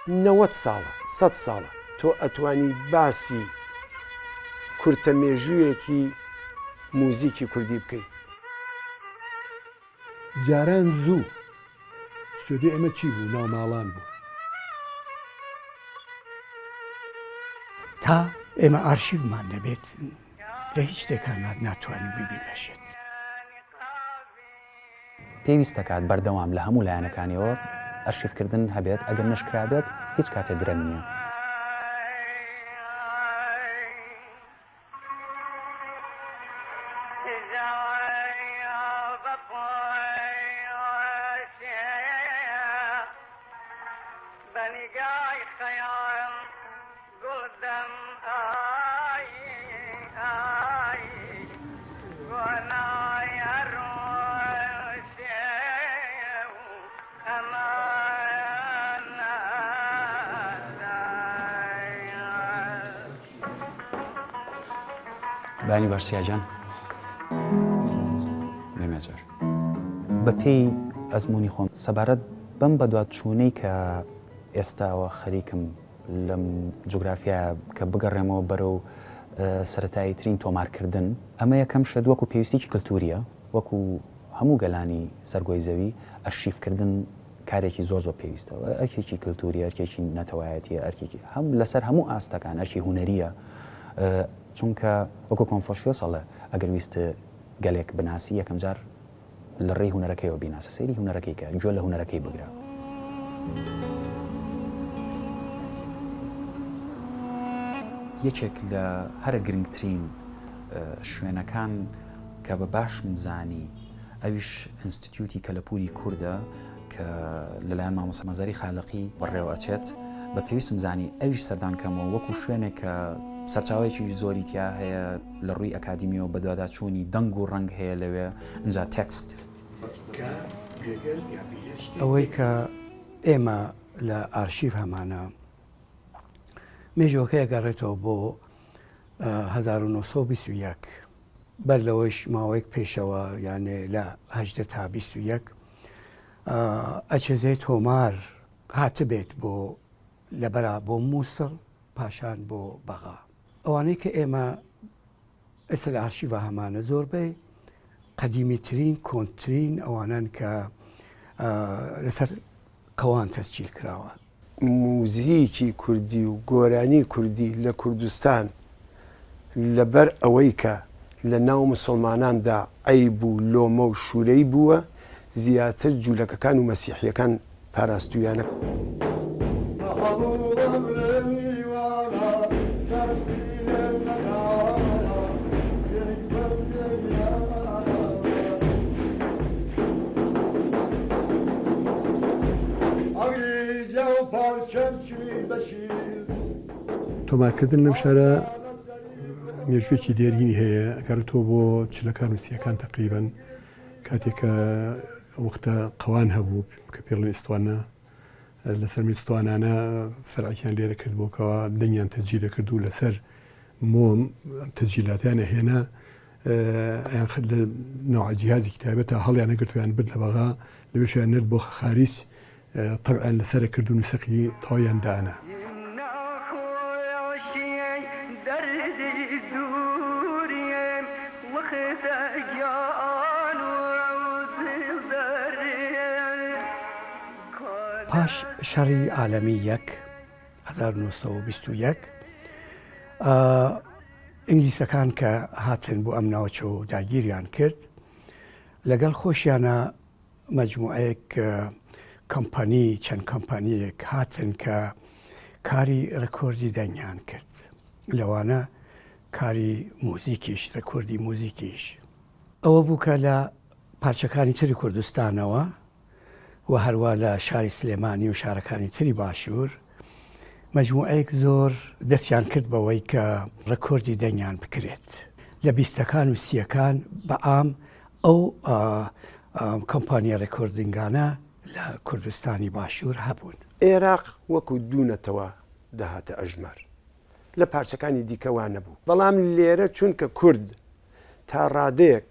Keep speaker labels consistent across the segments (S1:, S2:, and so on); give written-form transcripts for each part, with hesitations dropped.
S1: 90 ساڵە، سەت ساڵە تۆ ئەتوانی باسی کورتە مێژوویەکی موزیکی کوردی بکەی.
S2: جاران زوو ستۆدیۆی ئێمە چی بوو ناو ماڵان بوو.
S3: تا ئێمە ئارشیڤمان نەبێت لە هیچ شتێکا ناتوانین ببین بە شێت.
S4: پێویست دەکات بەردەوام لە هەموو لایەنەکانیەوە ئەرشیفکردن هەبێت، ئەگەر نەشکرابێت هیچ کاتێ درەنگ نییە. بەیانی باش سیا گیان. مێمێجار. بەپێی ئەزموونی خۆم سەبارەت بەم بەدوادچوونەی کە ئێستاوە خەریکم لەم جوگرافیایە کە بگەڕێمەوە بەرەو سەرەتاییترین تۆمارکردن، ئەمە یەکەم شت وەکو پێویستیی کلتوورییە، وەکو هەموو گەلانی سەر گۆی زەوی ئەرشیفکردن کارێکی زۆر زۆر پێویستە، ئەرکێکی کلتوورییە، ئەرکێکی نەتەوایەتییە، ئەرکێکی هەم لەسەر هەموو ئاستەکان ئەرکی هونەرییە، چونکە وەکو کۆنفۆشیۆس ئەڵێ ئەگەر ویستت گەلێک بناسی یەکەم جار لە ڕێی هونەرەکەیەوە بیناسە، سەیری هونەرەکەی کە، گوێ لە هونەرەکەی بگرە. یەکێک لە هەرە گرنگترین شوێنەکان کە بە باشم زانی ئەویش ئینستیتیوتی کەلەپووری کوردە کە لەلایەن مامۆستا مەزاری خالقی بەڕێوە ئەچێت، بە پێویستم زانی ئەویش سەردان کەمەوە وەکو شوێنێک کە سەرچاوەیەکی زۆری تیا هەیە لە ڕووی ئەکادیمیەوە بەدواداچوونی دەنگ و ڕەنگ هەیە لەوێ ئینجا تێکست.
S3: ئەوەی کە ئێمە لە ئارشیڤ هەمانە مێژووەکەی ئەگەڕێتەوە بۆ 1921 بەر لەوەیش ماوەیەک پێشەوە یانێ لە 18 تا 21 ئەچێزەی تۆمار هاتبێت بۆ لەبەرا بۆ مووسڵ پاشان بۆ بەغا. ئەوانەی کە ئێمە ئێستا لە ئارشیڤا هەمانە زۆربەی قەدیمیترین کۆنترین ئەوانەن کە لەسەر قەوان تەسجیل کراوە.
S1: موزیکی کوردی و گۆرانی کوردی لە کوردستان لەبەر ئەوەی کە لە ناو مسوڵماناندا عەیب و لۆمە و شورەی بووە زیاتر جولەکەکان و مەسیحیەکان پاراستویانە.
S2: تۆمارکردن لەم شارە مێژوویەکی دێرینی هەیە ئەگەڕێتەوە بۆ چلەکان و سیەکان تەقریبەن کاتێک کە وەختە قەوان هەبوو کە پێڵێن ئیستوانە لەسەر میستوانانە فەرعێکیان لێرە کردبوو کەوا دەنگیان تەجیل دەکرد و لەسەر مۆم تەجیلاتیان ئەهێنا ئەیان خد لە نەوع جیهازێکی تایبەتە هەڵیان نەگرت و یان برد لە بەغا لەوێشیان نرد بۆ خاریج تەبعیان لەسەرە کرد و نوسەقی تەواویان دانا.
S3: پاش شەڕی عالەمی یەک، 1921، ئینگلیسەکان کە هاتن بۆ ئەم ناوچە و داگیریان کرد، لەگەڵ خۆشیانە مەجموعەیەک کۆمپانی، چەند کۆمپانییەک هاتن کە کاری ڕێکۆردی دەنگیان کرد، لەوانە کاری موزیکیش، ڕێکۆردی موزیکیش. ئەوە بوو کە لە پارچەکانی تری کوردستانەوە و هەروا لە شاری سلێمانی و شارەکانی تری باشوور مەجموعەیەک زۆر دەستیان کرد بەوەی کە ڕێکۆردی دەنگیان بکرێت. لە بیستەکان و سییەکان بە عام ئەو کۆمپانیا recording انە لە کوردستانی باشوور هەبوون.
S1: ئێراق وەکوو دوو نەتەوە دەهاتە ئەژمار. لە پارچەکانی دیکە وا نەبوو. بەڵام لێرە چونکە کورد تا ڕادەیەک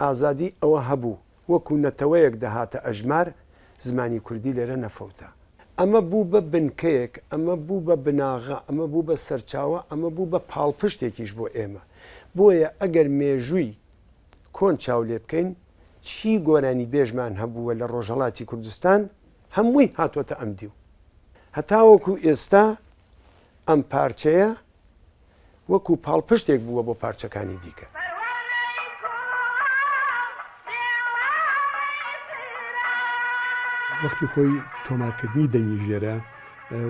S1: ئازادی ئەوە هەبوو وەکوو نەتەوەیەک دەهاتە ئەژمار، زمانی کوردی لێرە نەفەوتا. ئەمە بوو بە بنکەیەک، ئەمە بوو بە بناغە، ئەمە بوو بە سەرچاوە، ئەمە بوو بە پاڵپشتێکیش بۆ ئێمە. بۆیە ئەگەر مێژووی کۆن چاو لێ بکەین، چی گۆرانیبێژمان هەبووە لە ڕۆژهەڵاتی کوردستان، هەمووی هاتووەتە ئەم دیو. هەتاوەکو ئێستا ئەم پارچەیە وەکو پاڵپشتێک بووە بۆ پارچەکانی دیکە.
S2: وەختی خۆی تۆمارکردنی دەنگی ژێرە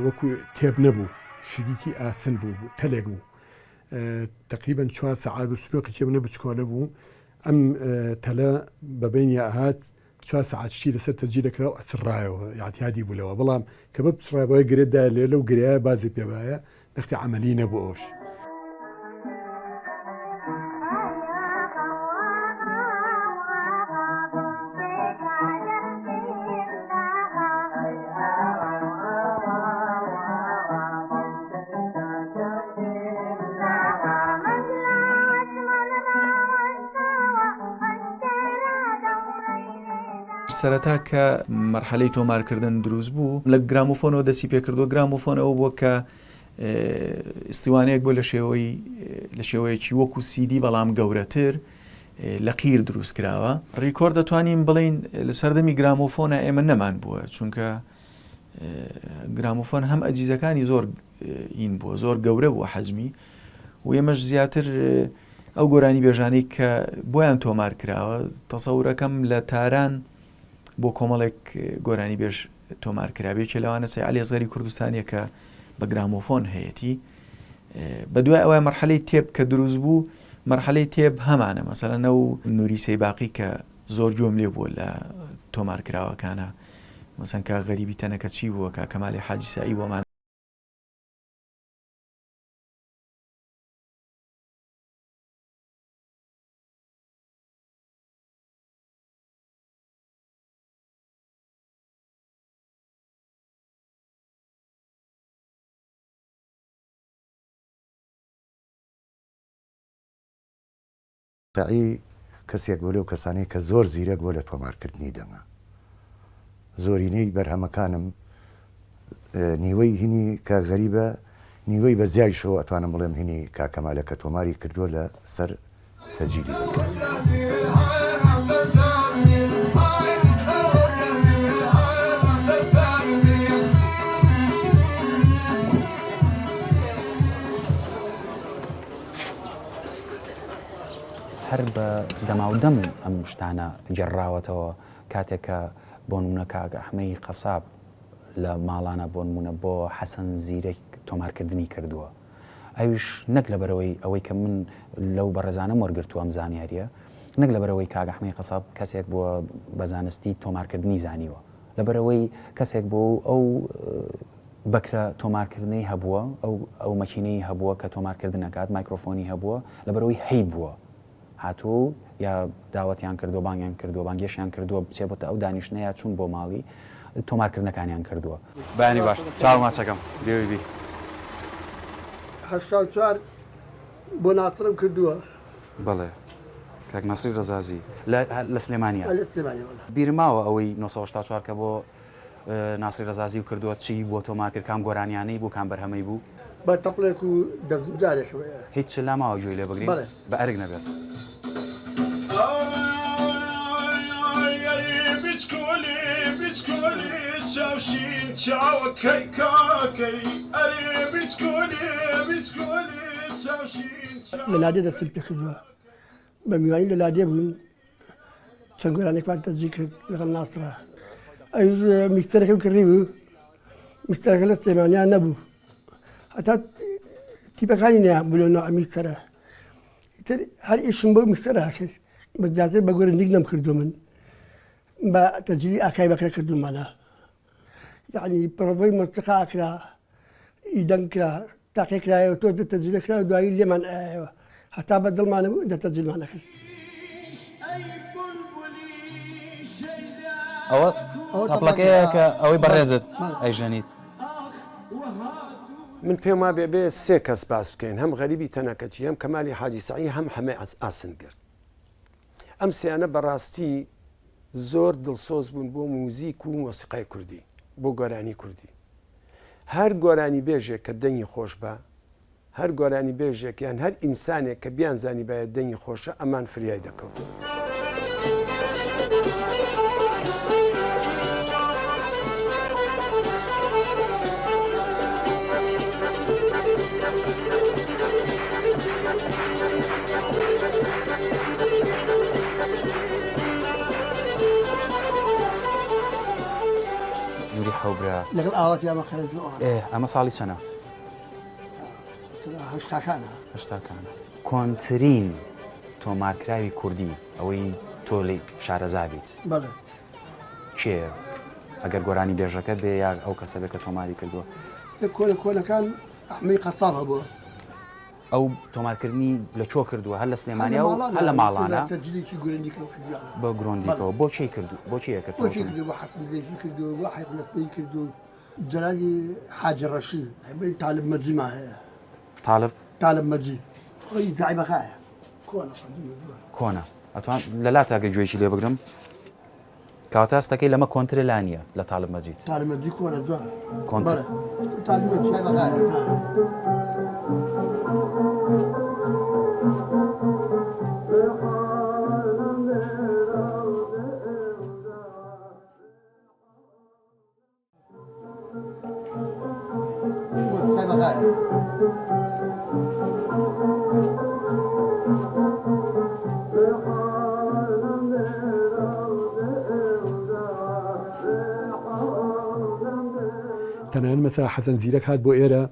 S2: وەکو tape نەبوو، شریتی ئاسن بوو، تەلێک بوو تەقریبەن چوار سەعات بوو، سرۆقی تێ بوو، بچکۆلە بوو، ئەم تەلە بە بەینیا ئەهات چوار سەعات شتی لەسەر تەسجیل دەکرا و ئەچڕایەوە ئیعتیادی بوو لەوە بەڵام کە بپچڕایەوە گرێ دایە لێ لەو گرێیە بازی پێ بایە نەختی عەمەلی نەبوو ئەوش.
S5: سەرەتا کە مەرحەلەی تۆمارکردن دروست بوو لە گرامۆفۆنەوە دەستی پێکردووە گرامۆفۆن ئەوە بووە کە ئیستیوانەیەک بوو لە شێوەی لە شێوەیەکی وەکو سیدی بەڵام گەورەتر لە قیر دروست کراوە record دەتوانین بڵین لە سەردەمی گرامۆفۆنە ئێمە نەمان بووە چونکە گرامۆفۆن هەم ئەجیزەکانی زۆر ئین بووە زۆر گەورە بووە حەجمی و ئێمەش زیاتر ئەو گۆرانی بێژانەی کە بۆیان تۆمار کراوە تەسەورەکەم لە تاران بۆ کۆمەڵێک گۆرانی بێژ تۆمار کرابێ کێ لەوانە سەی علی ئەسغەری کوردستانیە کە بە گرامۆفۆن هەیەتی بە دوای ئەوە مەرحەلەی tape کە دروست بوو مەرحەلەی tape هەمانە مەسەلەن ئەو نوری سەیباقی کە زۆر گوێم لێ بووە لە تۆمار کراوەکانە مەسەن کا غەریبی تەنەکە چی بووە کا کەمالی حاجی سائی بۆمان
S6: سەعی کەسێک بوو لەو کەسانەی کە زۆر زیرەک بووە لە تۆمارکردنی دەنگە. زۆرینەی بەرهەمەکانم نیوەی هینی کاک غەریبە، نیوەی بە زیایشەوە ئەتوانم بڵێم هینی کاک کەمالە کە تۆماری کردووە لە سەر تەجیلی دەنگە.
S4: هەر بە دەماودەم ئەم شتانە گێڕراوەتەوە، کاتێک کە بۆ نموونە کاک ئەحمەی قەساب لە ماڵانە بۆ نموونە بۆ حەسەن زیرەک تۆمارکردنی کردووە ئەویش نەک لەبەرئەوەی ئەوەی کە من لەو بەڕێزانەم وەرگرتووە ئەم زانیارییە نەک لەبەرئەوەی کاک ئەحمەی قەساب کەسێک بووە بە زانستی تۆمارکردنی زانیوە لەبەرئەوەی کەسێک بووە و ئەو بەکرە تۆمارکردنەی هەبووە، ئەو ئەو مەکینەی هەبووە کە تۆمارکردن ئەکات، مایکرۆفۆنی هەبووە، لەبەرئەوەی هەیبووە هاتووە و یا داوەتیان کردووە، بانگیان کردووە، بانگێشیان کردووە بچێ بۆتە ئەو دانیشتنە یا چوون بۆ ماڵی تۆمارکردنەکانیان کردووە.
S7: بەیانی باش چاو ماچەکەم لێوی بی.
S8: 84 بۆ ناسرم کردووە.
S7: بەڵێ کاک ناسری ڕەزازی لە لە سلێمانیە؟
S8: لە سلێمانیە بەڵێ.
S7: بیرم ماوە ئەوەی 984 کە بۆ ناسری ڕەزازی و کردووە چیی بۆ تۆمار کرد کام گۆرانیانەی بوو کام بەرهەمەی بوو؟
S8: بە تەپڵێک و دەردوجارێکەوەیە.
S7: هیچ لا ماوە گوێی لێ بگرین؟
S8: بەڵێ.
S7: بە ئەرک نەبێت.
S8: لە لادێ دەستم پێکردووە بە میوانی لە لادێ بووین چەند گۆرانیەکمان تەجی کرد لەگەڵ ناسرا ئەی میکسەرەکەم کڕی بوو میکسەرەکە لە سلێمانیا نەبوو هەتا تیپەکانی نەیان بوو لە نوع میکسەرە ئیتر هەر ئیشم بۆ میکسەرە کرد بە زیاتر بە گۆرانیک نەم کردو من بە تەجیلی ئاکای بەکرە کردومانە یەعنی پڕۆڤەی مەنتیقە ئەکرا ئی دەنگ کرا تاقی کرایەوە تۆ دە تەجیلە کرا و دوایی لێمان ئایەوە هەتا بە دڵمان نەبوو دە تەجیلمان ئەکرد.
S7: ئەوە تەپڵەکەیە کە ئەوەی بەڕێزت ئەیژەنیت.
S1: من پێم وابێ بێ سێ کەس باس بکەین هەم غەریبی تەنەکەچی هەم کەمالی حاجی سەعی هەم حەمەی ئاسنگرد ئەم سیانە بەڕاستی زۆر دڵسۆز بوون بۆ موزیک و مۆسیقای کوردی بۆ گۆرانی کوردی. هەر گۆرانیبێژێک کە دەنگی خۆش با، هەر گۆرانیبێژێک یان هەر ئینسانێک کە بیانزانیبایە دەنگی خۆشە ئەمان فریای دەکەوتن.
S7: نوری حەوبرا.
S8: لەگەڵ ئاوات یامە خەرج و ئەوانە.
S7: ئێ ئەمە ساڵی چەنە؟
S8: هەشتاکانە.
S7: هەشتاکانە. کۆنترین تۆمارکراوی کوردی ئەوەی تۆ لێی شارەزا بیت.
S8: بەڵێ.
S7: کێیە؟ ئەگەر گۆرانی بێژەکە بێ یا ئەو کەسە بێ کە تۆماری کردووە؟
S8: لە کۆنە کۆنەکان ئەحمەی قەتاب هەبووە.
S7: ئەو تۆمارکردنی لە کوێ کردووە؟ هەر لە سلێمانیا و هەر لە ماڵانە؟
S8: تەجلیکی گورندیکەوە کردوویانە.
S7: بە گرۆندیکەوە. بۆ کێی کردوو؟ بۆ کێ کرد؟
S8: بۆ کێ کردووە؟ بۆ حەسەن زیرەکی کردووە، بۆ حەیف نەتمەی کردووە، جەلالی حاجی ڕەشی، تالب مەجیمان هەیە.
S7: تالب؟
S8: تالب مەجی خۆی دای بەغایە. کۆنە قەدیمە زۆر.
S7: کۆنە. ئەتوان لە لاتا گەر گوێیەکی لێ بگرم؟ کەواتە هەستەکەی لەمە کۆنترە لا نییە لە تالب مەجید.
S8: تالب مەجید کۆنە جوانە.
S7: کۆنتر.
S8: بەڵێ تالب مەجید دای بەغایە.
S2: تەنانەت مەسەلەن حەسەن زیرەک هات بۆ ئێرە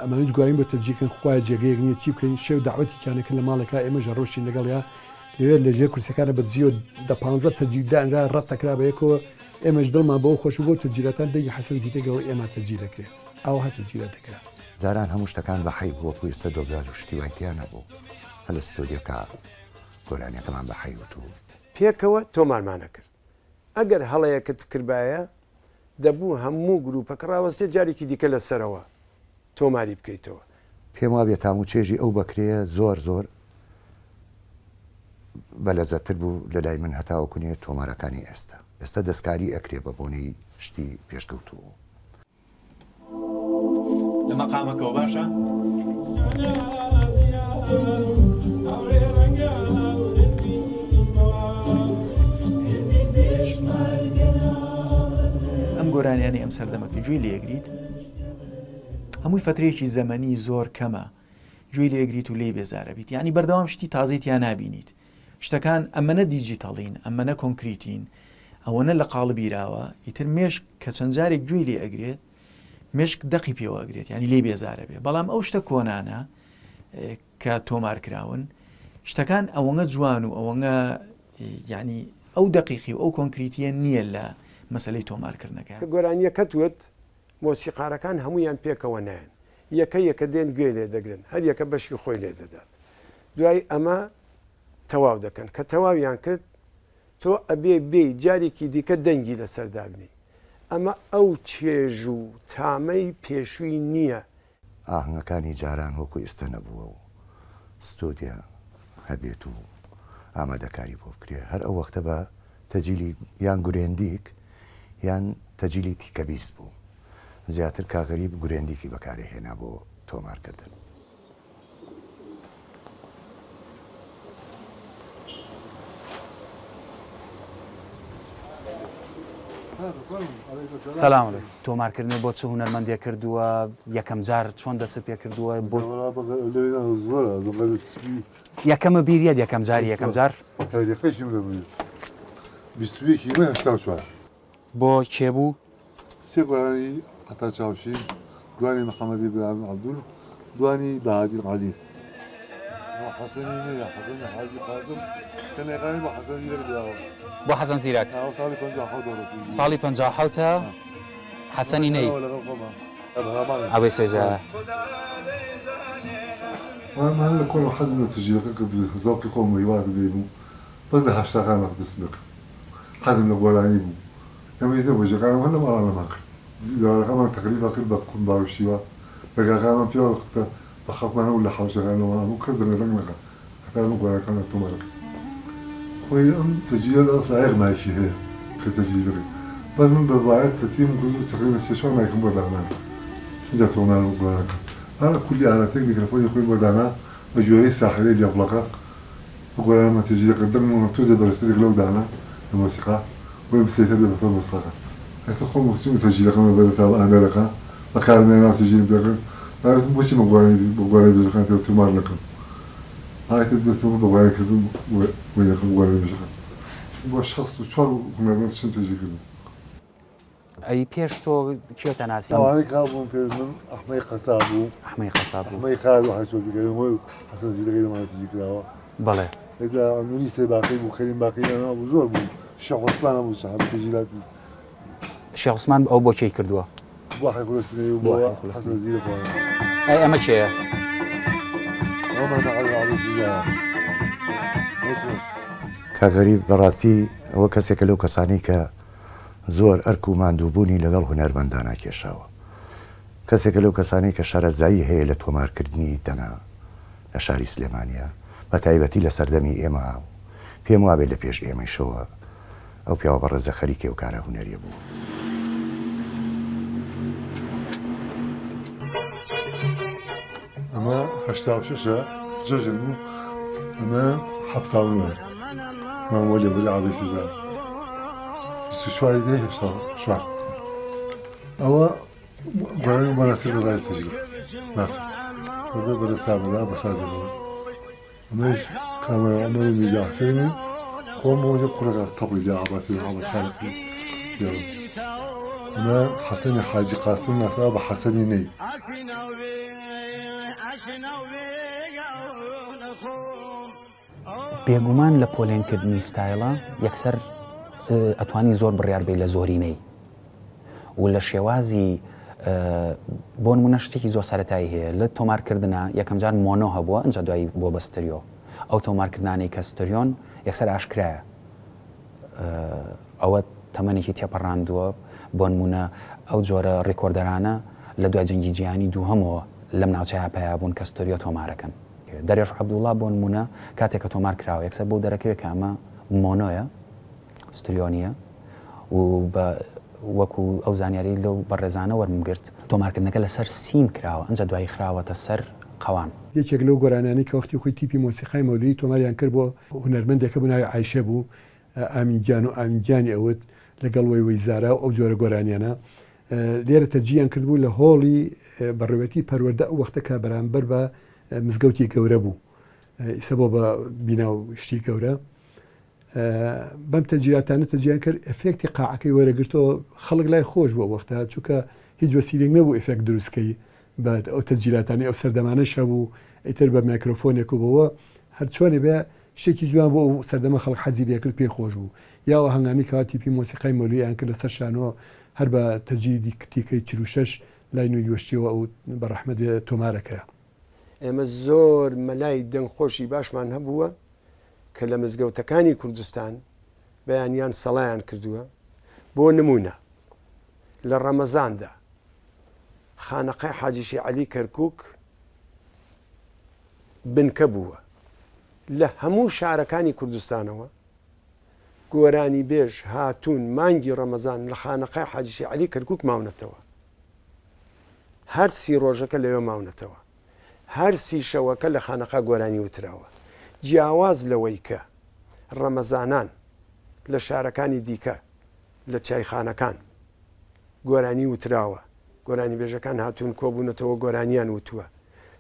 S2: ئەمانویست گۆرانی بۆ تەجیکەن خوایە جێگەیەک نییە چی بکەین شێو داوەتێکیان کرد لە ماڵێکا ئێمە ژە ڕۆشتین لەگەڵیا لەوێ لە ژێر کورسەکانە بە دزیەوە دە پانزە تەجیل دانرا ڕەت دەکرا بە یەکەوە ئێمەش دڵمان بەوە خۆش بوو بۆ تەجیلاتان دەنگی حەسەن زیرەک لەگەڵ ئێمە تەجیل دەکرێ ئاوەها تەجیلات دەکرا.
S6: جاران هەموو شتەکان بە حەی بوو وەکو ئێستا دۆبلاژ و شتی وای تیا نەبوو هەر لە ستۆدیۆکە گۆرانیەکەمان بە حەی وت و.
S1: پێکەوە تۆمارمان ئەکرد ئەگەر هەڵەیەکت بکردبایە دەبوو هەموو گروپەکە ڕاوەستێت جارێکی دیکە لەسەرەوە تۆماری بکەیتەوە.
S6: پێم وابێ تام و چێژی ئەو بەکرەیە زۆر زۆر بەلەزەتر بوو لەلای من هەتاوەکو نێ تۆمارەکانی ئێستا. ئێستا دەستکاری ئەکرێ بە بۆنەی شتی پێشکەوتوو.
S5: لە مەقامەکەوە باشە؟ ئەم گۆرانیانەی ئەم سەردەمە کە گوێی لێگریت هەمووی فترەیەکی زەمەنی زۆر کەمە گوێی لێگریت و لێی بێزارە بیت یعنی بەردەوام شتی تازەی تیا نابینیت شتەکان ئەمەنە دیجیتەڵین ئەمەنە کۆنکریتین ئەوەنە لە قاڵبیراوە ئیتر مێشک کە چەند جارێک گوێی لێ ئەگرێت مێشک دەقی پێوە ئەگرێت ینی لێ بێزارە بێ بەڵام ئەو شتە کۆنانە کە تۆمار کراون شتەکان ئەوەنە جوان و ئەوەنە یعنی ئەو دەقیقی و ئەو کۆنکریتیە نییە لە مەسلەی تۆمارکردنەکە.
S1: کە گۆرانییەکەت وت، مۆسیقارەکان هەموویان پێکەوە نایەن، یەکە یەکە دێن گوێ لێ دەگرن، هەر یەکە بەشی خۆی لێ دەدات. دوای ئەمە تەواو دەکەن. کە تەواویان کرد، تۆ ئەبێ بێی جارێکی دیکە دەنگی لەسەر دابنێی. ئەمە ئەو چێژ و تامەی پێشووی نییە.
S6: ئاهەنگەکانی جاران وەکو ئێستا نەبووە و ستۆدیۆ هەبێت و ئامادەکاری بۆ بکرێت، هەر ئەو وەختە بە تەجیلی یان گورێندیک یان تەجیلی تیکەبیست بوو، زیاتر کاک غەریب گورێندیکی بەکارێ هێنا بۆ تۆمارکردن.
S7: سلام علیکم تۆمارکردنی بۆ چ هونەرمەندێک کردووە یەکەم جار چۆن دەست پێ کردووە بۆ یەکەمە بیریەت یەکەم جاری یەکەم جار بۆ کێ بوو؟
S9: سێ گۆرانی عەتا چاوشین، دوانی محەمەدی برایم عەبدول، دوانی بەهادین عەلی. بۆ حەسەنی نەیە، حەسەنی حاجی قاسم کە نێغانی بۆ حەسەن زیرەک دراوە.
S7: بۆ حەسەن زیرەک؟
S9: ئەوە ساڵی 57 وەرەسی.
S7: ساڵی 57 حەسەنی نەی.
S9: لەگەڵ خۆمان. ئەبهامان.
S7: ئەوەی سێزە.
S9: من لە کۆنەوە حەزم لە تەسجیلەکە کردبوو، زەوقی خۆم بوو، هیوا ببینم و بەس لە هەشتاکان وەخت دەستم پێ کرد. حەزم لە گۆرانی بوو. ئێمە هیچ نەبوو ژەکانم هەر لە ماڵانەمان کرد. دیوارەکانمان تەقریبا کرد بە قومبار و شیوە. دەرگاکانمان پێوە خستە بە خەڵکمان هەبوو لە حەوشەکانەوە هەموو کەس دەنگە دەنگ نەکا هەتا ئێمە گۆرانیەکانمان تۆمار کرد. خۆی ئەم تەسجیلە لە ئەسڵا یەک مایکی هەیە کە تەسجیل بکەی. بەس من بە بایەک تەرتیبم کرد و تەقریبا سێ چوار مایکم بۆ دانان. ئینجا تۆمار گۆرانەکە ئا کولی ئالەتێک میکرۆفۆنی خۆی بۆ دانا بە گوێرەی ساحرەی لێڤڵەکە ئەو گۆرانەمان تێجی دەکرد دەنگمان تۆزێ بەرزترێک لەو دانا لە مۆسیقا بۆیە بسەیتر بێ بەسەر مۆسیقاکە ئێستا خۆم وەک چووم تەسجیلەکەم لەبەر دەستا بە ئامێرەکە بەکارم هێنا و تەسجیلم پێ کرد ئا وتم بۆچی من گۆرانی بە گۆرانی بێژەکان پێ تۆمار نەکەم ئا ئیتر دەستم کرد بە گۆرانی کردن و وەینەکەم گۆرانی بێژەکان بۆ 64 هونەرمەند چن تەسجیل کردم.
S7: ئەی پێش تۆ کێ تەناسی؟
S9: ئەوانەی کە بوون پێش من ئەحمەی قەساب بوو
S7: ئەحمەی قەساب بوو
S9: ئەحمەی خار و حەسۆ بیکەرم و حەسەن زیرەکەی لەمانە تەسجیل کراوە
S7: بەڵێ
S9: ئێتا نوری سێ باقی بوو کەریم باقی لەناو بوو زۆر بوو شێخ عوسمان هەبوو سەحەب تەسجیلاتی
S7: شێخ عوسمان ئەو بۆ کێی کردووە؟
S9: بۆ حەی خولەسنەی و بۆ
S7: بۆ حەی خولەسنەی.
S9: حەسەن زیرەک وانە.
S7: ئەی ئەمە کێیە؟
S9: ئەوە مامە عەلی عەلی زیرەیە.
S6: کاک غەریب بەڕاستی ئەوە کەسێکە لەو کەسانەی کە زۆر ئەرک و ماندووبوونی لەگەڵ هونەرمەندانا کێشاوە. کەسێکە لەو کەسانەی کە شارەزایی هەیە لە تۆمارکردنی دەنگا لە شاری سلێمانیا، بە تایبەتی لە سەردەمی ئێمە و پێم وابێت لە پێش ئێمەیشەوە ئەو پیاوە بەڕێزە خەریکی ئەو کارە هونەریە بووە.
S9: ئەمە 86 ە جەژن بوو ئەمە 79 مام وەلی وەلی عەبەی سزار 24 دەی 84 ئەوە گۆرانی بۆ ناسر بەزای تەجربە ناسر بەبێ بەرە سابەدا بە سازی بڵێ ئەمەش کامەران عومەر و میریا حوسێن و خۆم بۆ کوڕەکە تەپڵی دا عەباسی عەباس خالقی دێڵم ئەمە حەسەنی حاجی قاسم ناسراوە بە حەسەنی نەی.
S4: بێگومان لە پۆلێنکردنی ستایڵە یەکسەر ئەتوانی زۆر بڕیار بەی لە زۆرینەی و لە شێوازی بۆ نمونە شتێکی زۆر سەرەتایی هەیە لە تۆمارکردنا یەکەم جار مۆنۆ هەبووە ئەنجا دوایی بووە بە ستریۆ ئەو تۆمارکردانەی کە ستریۆن یەکسەر ئاشکرایە ئەوە تەمەنێکی تێپەڕاندووە بۆ نمونە ئەو جۆرە recorder انە لە دوای جەنگی جیهانی دووهەمەوە لەم ناوچەیە پەیا بوون کە ستۆریۆ تۆمارەکەن دەرێش عەبدوڵا بۆ نمونە کاتێک کە تۆمار کراوە یەکسەر بۆ دەرەکەوێت کە ئەمە مۆنۆیە ستریۆ نییە و بە وەکو ئەو زانیاری لەو بەڕێزانە وەرم گرت تۆمارکردنەکە لەسەر سیم کراوە ئەنجا دوایی خراوەتە سەر قەوان.
S2: یەکێک لەو گۆرانیانەی کە وەختی خۆی تیپی مۆسیقای مەولوی تۆماریان کرد بۆ هونەرمەندێک هەبوو ناوی عایشە بوو ئامین گیان و ئامین گیانی ئەوت لەگەڵ وەی وەی زارا و ئەو جۆرە گۆرانیانە لێرە تەجیان کردبوو لە هۆڵی بەڕێوەتی پەروەردە ئەو وەختە کە بەرامبەر بە مزگەوتی گەورە بوو ئیسە بۆ بە بینا و شتی گەورە بەم تەجیراتانە تەجیان کرد ئەفێکتی قاعەکەی وەرەگرتەوە خەڵک لای خۆش بوو وەختە چونکە هیچ وەسیلێک نەبوو ئەفێکت دروستکەی بە ئەو تەجیلاتانی ئەو سەردەمانەش هەبوو ئیتر بە مایکرۆفۆنێک و بەوە هەر چۆنێ بێ شتێکی جوان بۆ ئەو سەردەمە خەڵک حەزی لێکرد پێی خۆش بوو یا ئەو ئاهەنگانەی کەوا تیپی مۆسیقای مەولویان کرد لەسەر شانۆ هەر بە تەجیلی تیکەی 46 لای نوری وەشتیەوە ئەو بە ڕەحمەت بێ تۆمارە کرا.
S1: ئێمە زۆر مەلای دەنگخۆشی باشمان هەبووە کە لە مزگەوتەکانی کوردستان بەیانیان سەڵایان کردووە، بۆ نموونە لە ڕەمەزاندا خانەقای حاجی شێعەلی کەرکووک بنکە بووە لە هەموو شارەکانی کوردستانەوە گۆرانیبێژ هاتوون مانگی ڕەمەزان لە خانەقای حاجی شێعەلی کەرکووک ماونەتەوە هەر سی ڕۆژەکە لەوێ ماونەتەوە. هەر سی شەوەکە لە خانەقا گۆرانی وتراوە. جیاواز لەوەی کە ڕەمەزانان لە شارەکانی دیکە لە چایخانەکان گۆرانی وتراوە، گۆرانیبێژەکان هاتوون کۆبوونەتەوە گۆرانیان وتووە،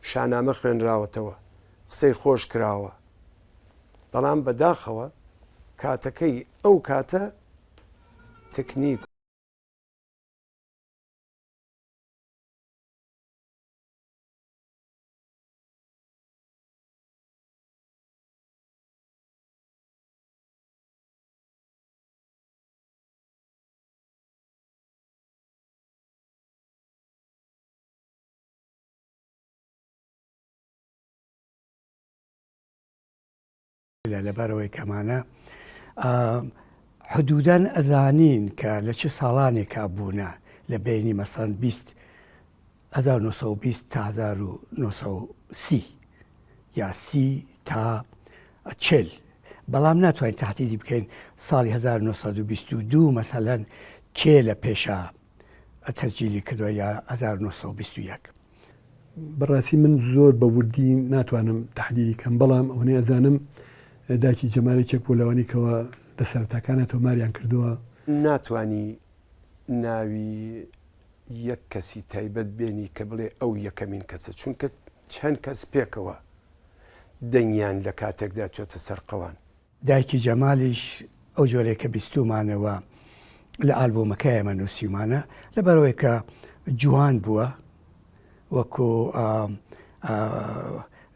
S1: شانامە خوێنراوەتەوە، قسەی خۆش کراوە. بەڵام بەداخەوە کاتەکەی ئەو کاتە تکنیک.
S3: لەبەرئەوەی کەمانە حدودەن ئەزانین کە لە چ ساڵانێکا بوونە لە بەینی مەسەڵەن 20 1920 تا 1930 یا سی تا چل بەڵام ناتوانین تهدیدی بکەین ساڵی 1922 مەسەلەن کێ لە پێشا. تەسجیلی کردووە یا 1921.
S2: بەڕاستی من زۆر بە وردی ناتوانم تەحدیدی کەم بەڵام ئەونەی ئەزانم دایکی جەمال یەکێک بووە لەوانەی کەوا لە سەرەتاکانا تۆماریان کردووە.
S1: ناتوانی ناوی یەک کەسی تایبەت بێنی کە بڵێ ئەو یەکەمین کەسە چونکە چەند کەس پێکەوە دەنگیان لە کاتێکدا چۆتە سەر قەوان.
S3: دایکی جەمالیش ئەو جۆرەی کە بیستوومانە و لە ئالبۆمەکەی ئێمە نووسیومانە، لەبەرئەوەی کە جوان بووە، وەکو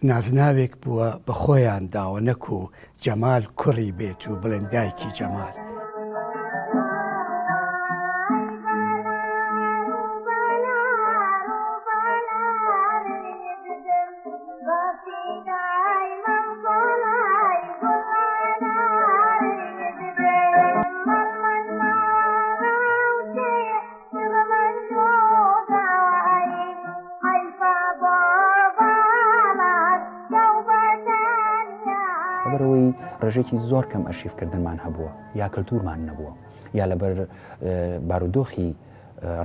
S3: نازناوێک بووە بە خۆیان داوە نەکو جەمال کوڕی بێت و بڵێن دایکی جەمال.
S4: لەبەرئەوەی ڕێژەیەکی زۆر کەم ئەرشیفکردنمان هەبووە یا کەلتورمان نەبووە یا لەبەر بارودۆخی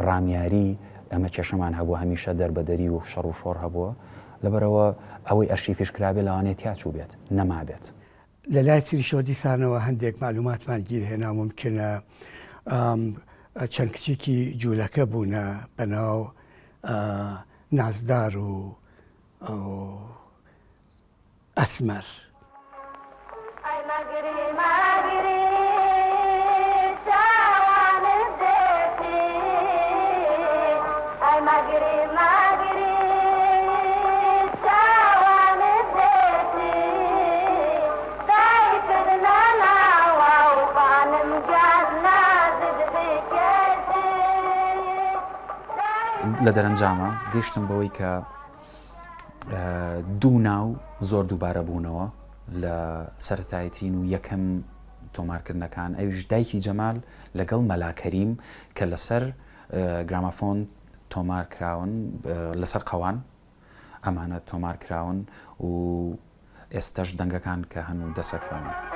S4: ڕامیاری ئەمە کێشەمان هەبووە هەمیشە دەربەدەری و شەڕ و شۆڕ هەبووە لەبەرئەوە ئەوەی ئەرشیفیش کرابێت لەوانەیە تیا چووبێت نەمابێت.
S3: لە لای تریشەوە دیسانەوە هەندێک مەعلوماتمان گیر هێنا مومکینە چەند کچێکی جوولەکە بوونە بەناو نازدار و ئەسمەر.
S4: لە دەرەنجاما گەیشتم بەوەی کە دوو ناو زۆر دووبارە بوونەوە لە سەرەتاییترین و یەکەم تۆمارکردنەکان ئەویش دایکی جەمال لەگەڵ مەلا کەریم کە لەسەر گرامافۆن تۆمار کراون لەسەر قەوان ئەمانە تۆمار کراون و ئێستەش دەنگەکان کە هەن و دەسەکەون.